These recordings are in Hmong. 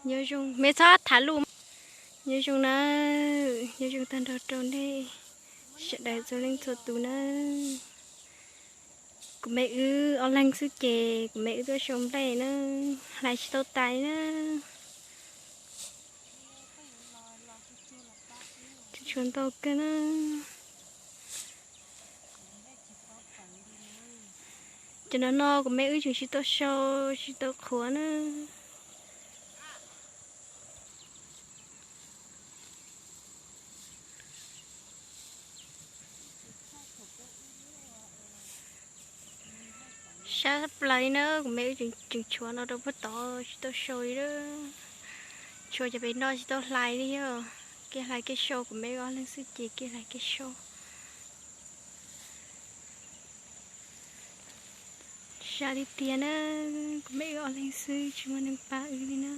Nyob zoo, me txhob tham lus. Nyob zoo na, nyob zoo tag nrho rau nej sawv daws txhua leej txhua tus na. Kuv me wb ob leeg xwb ces kuv me wb tuaj sau nplej na, hlais tsis tau tas na. Tshuav ntau kawg na. Cov no no kuv me wb tseem tsis tau sau, tsis tau qhuav na. Sab plaws li na, kuv me wb tseem tshuav no rau puag tod tsis tau sau li. Tshuav cov pem no tsis tau hlais li os. Kev hlais kev sau kuv me wb ob leeg xwb ces kev hlais kev sau. Sab tiag tiag na, kuv me wb ob leeg xwb tsis muaj neeg pab wb li na.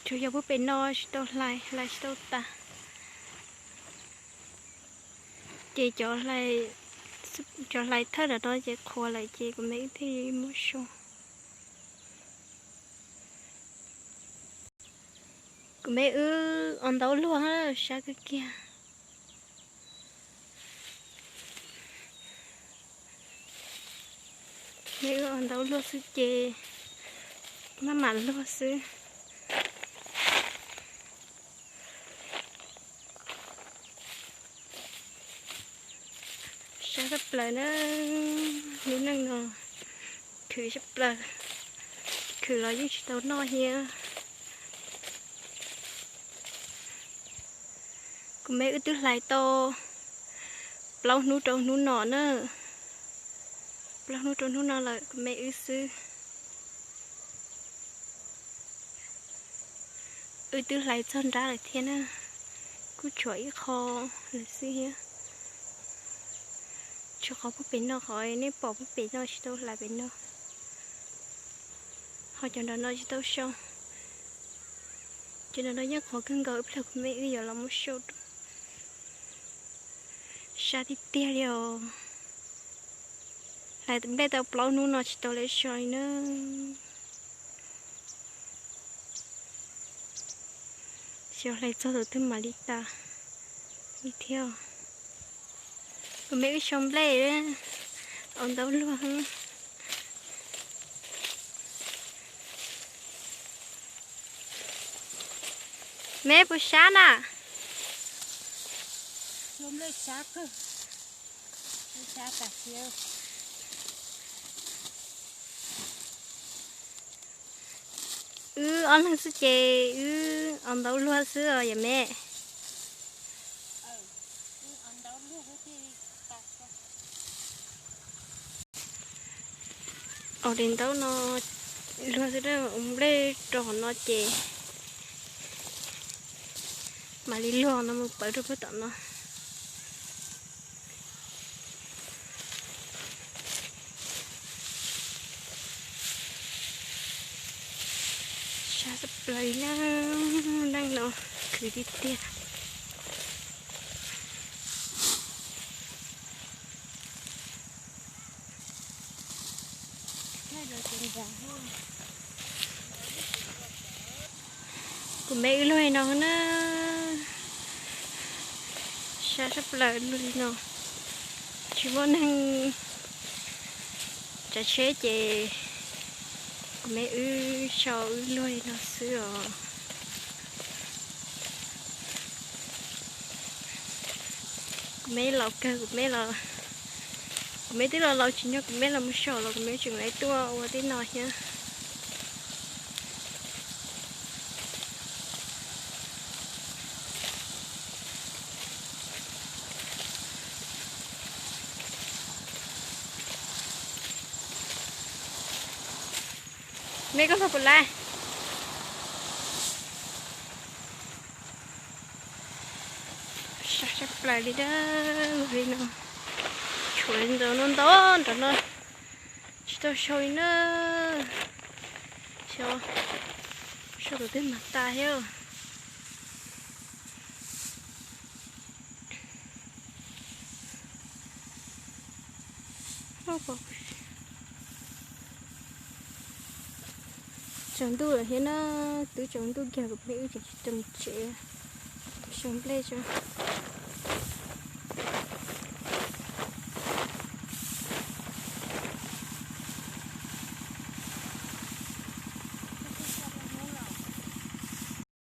Tsuas yog puag pem no tsis tau hlais, hlais tsis tau tas. Ces cov hlais thawj ntawm no ces qhuav lawm ces kuv me wb thiaj li muab sau. Kuv me wb os ntaub luag sab kawg kiag. Me wb os ntaub luag xwb ces maj mam luag xwb. Sab tshaj plaws na, lub neej no khwv tshaj plaws, khwv los yeej tsis tau noj thiab. Kuv me wb twb hlais tau plaub hnub rau hnub no na, plaub hnub rau hnub no lawm kuv me wb xwb. Wb twb hlais txog nrab lawm thiab na, kuj tshuav ib qho lawm xwb thiab. Tshuav qhov puag pem no, qhov nej pom puag pem no tsis tau hlais pem no, ho cov nram no tsis tau sau. Cov nram no yeej qhuav kawg nkaus, ib pliag kuv me wb yuav los muab sau rau. Sab tiag tiag li os. Hlais nplej tau plaub hnub no tsis tau lawv sau li na. Xyov hlais txog thaum twg mam li tas li thiab. Kuv me wb sau nplej os ntaub luag. Me puas sab na? Wb ob leeg xwb ces wb os ntaub luag xwb os yom me. Os daim ntaub no luag xwb, ua nplej rau hauv no ces mam li luag no mus pawv rau puag tom no. Sab tshaj plaws na, neej no khwv tiag tiag. Kuv me wb luag li no na, sab tshaj plaws luag li no, tsis muaj neeg tsav tsheb ces kuv me wb sau wb luag li no xwb os. Kuv me laus kawg, kuv me los, kuv me twb los laus tsis nyob, kuv me los mus sau los kuv me tseem lawv tuaj ua tej no thiab. Me koj luag puas lawm? Sab tshaj plaws li dab li no. Tshuav ntau no ntau nrov no tsis tau sau li na. Xyov sau thaum twg mas tas thiab. Tsaus ntuj lawm thiab na, twb tsaus ntuj kiag kuv peb wb tseem tsis tau mus tsev, sau nplej tso.